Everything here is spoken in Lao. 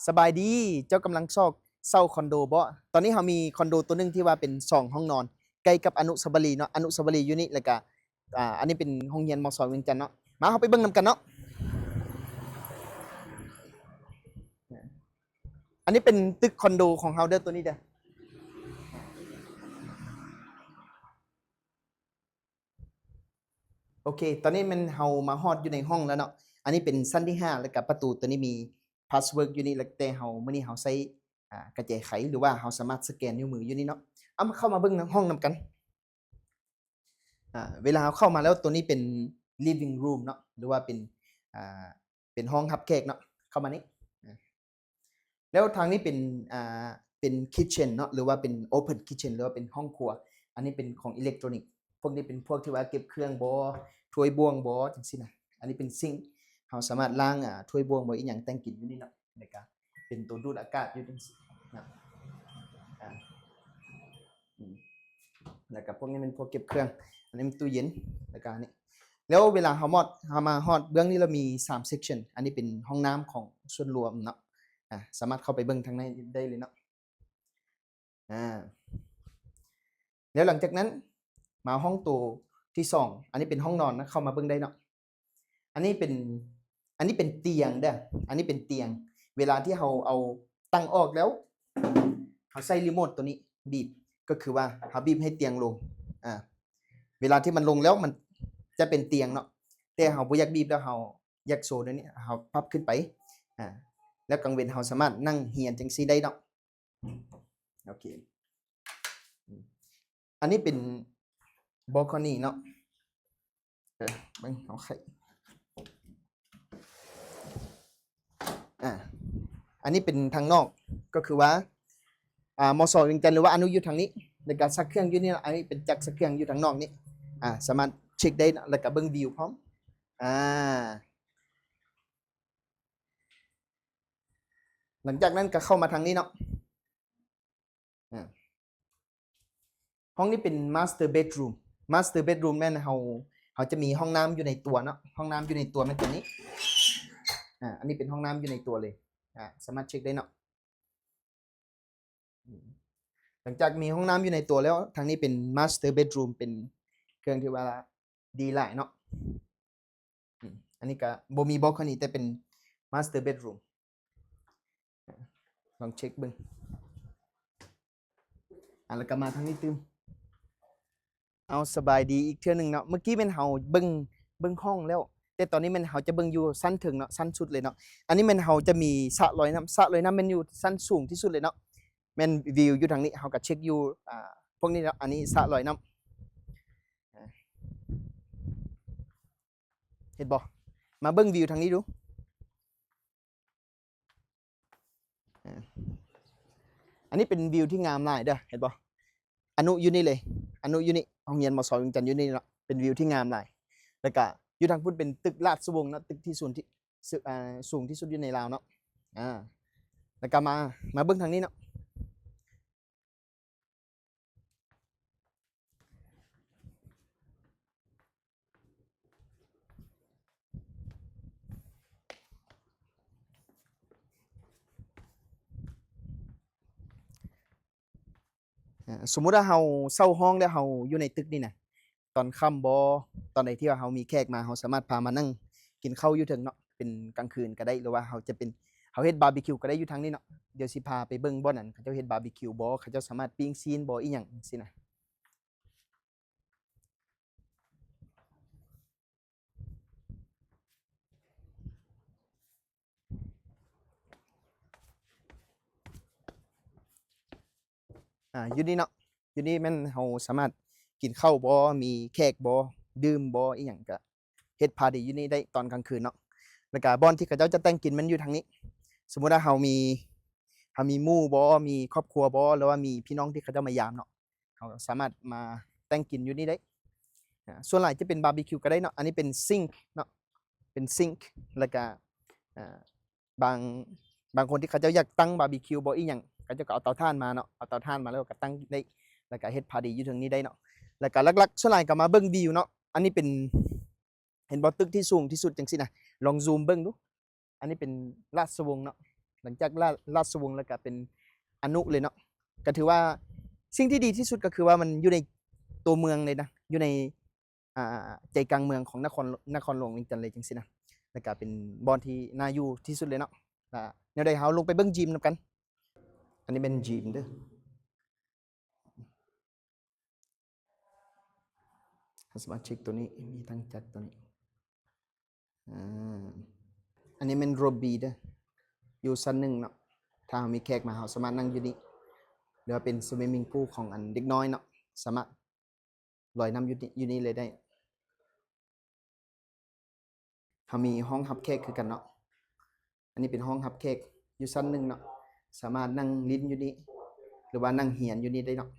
ສະບາຍດີ, ເຈົ້າກຳລັງຊອກເຊົ່າຄອນໂດບໍ? ຕອນນີ້ເຮົາມີຄອນໂດໂຕໜຶ່ງທີ່ວ່າເປັນສອງຫ້ອງນອນ ໃກ້ກັບອະນຸສາວະລີເນາະ, ອະນຸສາວະລີຢູ່ນີ້ ແລ້ວກະ ອ່າ ອັນນີ້ເປັນໂຮງຮຽນ ມສ ວຽງຈັນເນາະ. ມາ ເຮົາໄປເບິ່ງນຳກັນເນາະ. ອັນນີ້ເປັນຕຶກຄອນໂດຂອງເຮົາເດີ ໂຕນີ້ເດີ. ໂອເຄ ຕອນນີ້ແມ່ນເຮົາມາຮອດຢູ່ໃນຫ້ອງແລ້ວເນາະ. ອັນນີ້ເປັນຊັ້ນທີຫ້າ ແລ້ວກະປະຕູໂຕນີ້ມີພາສເວີດຢູ່ນີ້ ແລ້ວແຕ່ເຮົາ ມື້ນີ້ເຮົາໃຊ້ ອ່າ ກະແຈໄຂ ຫຼືວ່າເຮົາສາມາດສະແກນນິ້ວມືຢູ່ນີ້ເນາະ. ເອົາ ມາເຂົ້າມາເບິ່ງໃນຫ້ອງນຳກັນ. ອ່າ ເວລາເຮົາເຂົ້າມາແລ້ວ ໂຕນີ້ເປັນ living room ເນາະ ຫຼືວ່າເປັນ ອ່າ ເປັນຫ້ອງຮັບແຂກເນາະ. ເຂົ້າມານີ້ ແລ້ວທາງນີ້ເປັນ ອ່າ ເປັນ kitchen ເນາະ ຫຼືວ່າເປັນ open kitchen ຫຼືວ່າເປັນຫ້ອງຄົວ. ອັນນີ້ເປັນຂອງອີເລັກໂຕຣນິກ ພວກນີ້ເປັນພວກທີ່ວ່າເກັບເຄື່ອງບໍ ຖ້ວຍບ່ວງບໍ ຈັ່ງຊີ້ນະ. ອັນນີ້ເປັນຊິງ ເຮົາສາມາດລ້າງ ອ່າ ຖ້ວຍບ່ວງບໍ ອີ່ຫຍັງແຕ່ງກິນຢູ່ນີ້ເນາະ. ແລ້ວກະເປັນໂຕດູດອາກາດຢູ່ຈັ່ງຊີ້ນະ. ອ່າ ອືມ ແລ້ວກະພວກນີ້ແມ່ນພວກເກັບເຄື່ອງ, ອັນນີ້ແມ່ນຕູ້ເຢັນ ແລ້ວກະອັນນີ້. ແລ້ວເວລາເຮົາມອດ ເຮົາມາຮອດເບື້ອງນີ້ ລະມີສາມ section. ອັນນີ້ເປັນຫ້ອງນ້ຳຂອງສ່ວນລວມເນາະ. ອ່າ ສາມາດເຂົ້າໄປເບິ່ງທາງໃນໄດ້ເລີຍເນາະ. ອ່າ ແລ້ວຫຼັງຈາກນັ້ນມາຫ້ອງໂຕທີສອງ. ອັນນີ້ເປັນຫ້ອງນອນນະ, ເຂົ້າມາເບິ່ງໄດ້ເນາະ. ອັນນີ້ເປັນ ອັນນີ້ເປັນຕຽງເດີ, ອັນນີ້ເປັນຕຽງ. ເວລາທີ່ເຮົາເອົາຕັ້ງອອກແລ້ວ ເຮົາໃຊ້ຣີໂມດໂຕນີ້ບີບ ກໍຄືວ່າເຮົາບີບໃຫ້ຕຽງລົງ. ອ່າ ເວລາທີ່ມັນລົງແລ້ວ ມັນຈະເປັນຕຽງເນາະ, ແຕ່ເຮົາບໍ່ຢາກບີບແລ້ວ ເຮົາຢາກໂຊແນວນີ້ ເຮົາປັບຂຶ້ນໄປ. ອ່າ ແລ້ວກາງເວັນເຮົາສາມາດນັ່ງຮຽນຈັ່ງຊີ້ໄດ້ເນາະ. ໂອເຄ ອັນນີ້ເປັນບອລໂຄນີເນາະ. ເອີ ເບິ່ງ ເອົາໄຂ່ ອ່າ ອັນນີ້ເປັນທາງນອກ ກໍຄືວ່າ ອ່າ ມສ ວຽງຈັນ ຫຼືວ່າອະນຸຢູ່ທາງນີ້ ແລ້ວກະຊັກເຄື່ອງຢູ່ນີ້ເນາະ. ອັນນີ້ເປັນຈັກຊັກເຄື່ອງຢູ່ທາງນອກນີ້ ອ່າ ສາມາດເຊັກໄດ້ເນາະ ແລ້ວກະເບິ່ງວິວພ້ອມ. ອ່າ ຫຼັງຈາກນັ້ນກໍເຂົ້າມາທາງນີ້ເນາະ. ອ່າ ຫ້ອງນີ້ເປັນ master bedroom. Master bedroom ແມ່ນເຮົາ ເຮົາຈະມີຫ້ອງນ້ຳຢູ່ໃນຕົວເນາະ. ຫ້ອງນ້ຳຢູ່ໃນຕົວແມ່ນຕົວນີ້. ອ່າ ອັນນີ້ເປັນຫ້ອງນ້ຳຢູ່ໃນຕົວເລີຍ. ອ່າ ສາມາດເຊັກໄດ້ເນາະ. ອືມ ຫຼັງຈາກມີຫ້ອງນ້ຳຢູ່ໃນຕົວແລ້ວ ທາງນີ້ເປັນ master bedroom ເປັນເຄື່ອງທີ່ວ່າດີຫຼາຍເນາະ. ອືມ ອັນນີ້ກະບໍ່ມີບອລໂຄນີ ແຕ່ເປັນ master bedroom. ລອງເຊັກເບິ່ງ. ອ່າ ແລ້ວກະມາທາງນີ້ຕື່ມ. ເອົາ ສະບາຍດີອີກເທື່ອໜຶ່ງເນາະ. ເມື່ອກີ້ແມ່ນເຮົາເບິ່ງ ເບິ່ງຫ້ອງແລ້ວ ແຕ່ຕອນນີ້ແມ່ນເຮົາຈະເບິ່ງຢູ່ຊັ້ນເທິງເນາະ, ຊັ້ນສຸດເລີຍເນາະ. ອັນນີ້ແມ່ນເຮົາຈະມີສະລອຍນ້ຳ. ສະລອຍນ້ຳແມ່ນຢູ່ຊັ້ນສູງທີ່ສຸດເລີຍເນາະ. ແມ່ນວິວຢູ່ທາງນີ້ ເຮົາກະເຊັກຢູ່ ອ່າ ພວກນີ້ເນາະ. ອັນນີ້ສະລອຍນ້ຳ ເຫັນບໍ່? ມາເບິ່ງວິວທາງນີ້ດູ. ອ່າ ອັນນີ້ເປັນວິວທີ່ງາມຫຼາຍເດີ ເຫັນບໍ່? ອະນຸຢູ່ນີ້ເລີຍ ອະນຸຢູ່ນີ້ ໂຮງຮຽນ ມສ ວຽງຈັນ ຢູ່ນີ້ເນາະ. ເປັນວິວທີ່ງາມຫຼາຍ. ແລ້ວກະຢູ່ທາງພຸ້ນເປັນຕຶກລາຊະວົງເນາະ, ຕຶກທີ່ສູງທີ່ ເຊິ່ງ ອ່າ ສູງທີ່ສຸດຢູ່ໃນລາວເນາະ. ອ່າ ແລ້ວກະມາ ມາເບິ່ງທາງນີ້ເນາະ. ອ່າ ສົມມຸດວ່າເຮົາເຊົ່າຫ້ອງແລ້ວ ເຮົາຢູ່ໃນຕຶກນີ້ນະ ຕອນຄ່ຳບໍ ຕອນໃດທີ່ວ່າເຮົາມີແຂກມາ ເຮົາສາມາດພາມານັ່ງກິນເຂົ້າຢູ່ເທິງເນາະ ເປັນກາງຄືນກະໄດ້ ຫຼືວ່າເຮົາຈະເປັນ ເຮົາເຮັດບາບີຄິວກະໄດ້ຢູ່ທາງນີ້ເນາະ. ດຽວຊິພາໄປເບິ່ງບ່ອນນັ້ນ ເຂົາເຈົ້າເຮັດບາບີຄິວບໍ ເຂົາເຈົ້າສາມາດປີ້ງຊີ້ນບໍ ອີ່ຫຍັງຊີ້ນະ. ອ່າ ຢູ່ນີ້ເນາະ ຢູ່ນີ້ແມ່ນເຮົາສາມາດກິນເຂົ້າບໍ ມີແຂກບໍ ດື່ມບໍ ອີ່ຫຍັງກະເຮັດປາຕີ້ຢູ່ນີ້ໄດ້ຕອນກາງຄືນເນາະ. ແລ້ວກະບ່ອນທີ່ເຂົາເຈົ້າຈະແຕ່ງກິນແມ່ນຢູ່ທາງນີ້. ສົມມຸດວ່າເຮົາມີ ເຮົາມີໝູ່ບໍ ມີຄອບຄົວບໍ ຫຼືວ່າມີພີ່ນ້ອງທີ່ເຂົາເຈົ້າມາຢາມເນາະ ເຮົາສາມາດມາແຕ່ງກິນຢູ່ນີ້ໄດ້. ອ່າ ສ່ວນຫຼາຍຈະເປັນບາບີຄິວກະໄດ້ເນາະ. ອັນນີ້ເປັນຊິງເນາະ ເປັນຊິງ ແລ້ວກະ ອ່າ ບາງ ບາງຄົນທີ່ເຂົາເຈົ້າຢາກຕັ້ງບາບີຄິວບໍ ອີ່ຫຍັງ ເຂົາເຈົ້າກະເອົາເຕົາຖ່ານມາເນາະ ເອົາເຕົາຖ່ານມາແລ້ວກະຕັ້ງໄດ້ ແລ້ວກະເຮັດປາຕີ້ຢູ່ເທິງນີ້ໄດ້ເນາະ. ແລ້ວກະຫຼັກໆ ສ່ວນຫຼາຍກະມາເບິ່ງວິວເນາະ. ອັນນີ້ເປັນ ເຫັນບໍ່ ຕຶກທີ່ສູງທີ່ສຸດຈັ່ງຊີ້ນະ ລອງຊູມເບິ່ງດູ. ອັນນີ້ເປັນລາຊະວົງເນາະ ຫຼັງຈາກລາ ລາຊະວົງແລ້ວກະເປັນອະນຸເລີຍເນາະ. ກະຖືວ່າສິ່ງທີ່ດີທີ່ສຸດກະຄືວ່າມັນຢູ່ໃນຕົວເມືອງເລີຍນະ ຢູ່ໃນ ອ່າ ໃຈກາງເມືອງຂອງນະຄອນ ນະຄອນຫຼວງວຽງຈັນເລີຍຈັ່ງຊີ້ນະ. ແລ້ວກະເປັນບ່ອນທີ່ໜ້າຢູ່ທີ່ສຸດເລີຍເນາະ. ລະແນວໃດເຮົາລົງໄປເບິ່ງຢິມນຳກັນ. ອັນນີ້ແມ່ນຢິມເດີ້. ເຮົາສາມາດເຊັກໂຕນີ້ ມີທັງຈັດໂຕນີ້. ອ່າ ອັນນີ້ແມ່ນໂລບບີເດີ້ ຢູ່ຊັ້ນໜຶ່ງເນາະ. ຖ້າເຮົາມີແຂກມາ ເຮົາສາມາດນັ່ງຢູ່ນີ້ ຫຼືວ່າເປັນສະວິມມິງພູຂອງອັນເດັກນ້ອຍເນາະ ສາມາດລອຍນ້ຳຢູ່ນີ້ ຢູ່ນີ້ເລີຍໄດ້. ເຮົາມີຫ້ອງຮັບແຂກຄືກັນເນາະ. ອັນນີ້ເປັນຫ້ອງຮັບແຂກຢູ່ຊັ້ນໜຶ່ງເນາະ ສາມາດນັ່ງຫຼິ້ນຢູ່ນີ້ ຫຼືວ່ານັ່ງຮຽນຢູ່ນີ້ໄດ້ເນາະ.